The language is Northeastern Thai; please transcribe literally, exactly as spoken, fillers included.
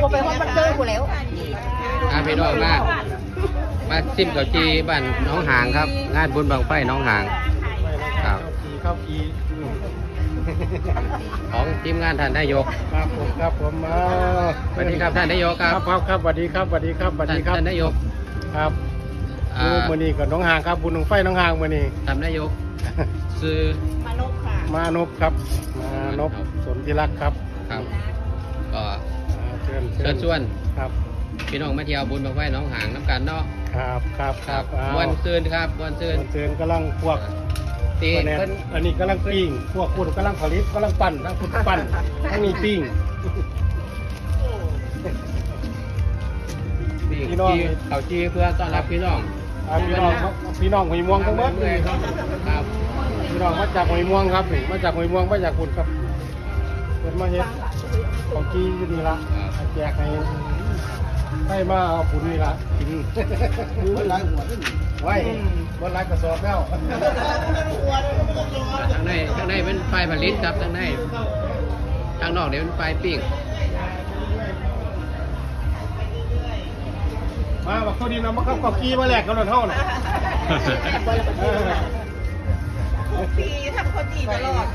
เขาไปฮอดมันเจอกูแล้ว อ่ะพี่น้องมา มาซิมข้าวจี่บ้านหนองหางครับ งานบุญบั้งไฟหนองหาง ครับ ข้าวจี่ ข้าวจี่ ของทีมงานท่านนายก ครับผม ครับผม อ่า สวัสดีครับท่านนายกครับ ครับ ครับ ครับ สวัสดีครับ สวัสดีครับ สวัสดีครับ ท่านนายก ครับ อ่า อยู่มื้อนี้ก็หนองหางครับ บุญบั้งไฟหนองหางมื้อนี้ ท่านนายก ชื่อ มานพค่ะ มานพครับ มานพ มานพ สนธิรักษ์ครับ ครับ ก็ อ่า เชิญ เชิญชวน ครับ พี่น้องมาเที่ยวบุญบั้งไฟหนองหางนำกันเนาะ ครับ ครับ ครับ ครับ อ้าว ม่วนซื่นครับ ม่วนซื่น ม่วนซื่น กำลังพวก ที่ แผนก เพิ่น อันนี้กำลังปิ้ง พวกคุณกำลังผลิต กำลังปั้น ทั้งคุณปั้น ทั้งนี้ปิ้ง ปิ้ง พี่น้อง จี่ ข้าวจี่เพื่อต้อนรับพี่น้อง อ่า พี่น้อง พี่น้องห้วยม่วงทั้งหมด ครับ พี่น้องมาจากห้วยม่วงครับนี่ มาจากห้วยม่วง มาจากคุณครับ เพิ่นมาเฮ็ดข้าวจี่อยู่นี่ละ ครับ แจกให้ ให้มาเอาบุญนี่ละ กิน เบิดหลายหัวเด้อนี่ ไว้ เบิดหลายกระสอบแล้ว ทางใน ทางในเป็นฝ่ายผลิตครับ ทางใน ทางนอกเนี่ยเป็นฝ่ายปิ้ง มาบักโทษดีนะ มากับข้าวจี่มาแลกกับรถเฮาน่ะ ทุกปีทำข้าวจี่ตลอด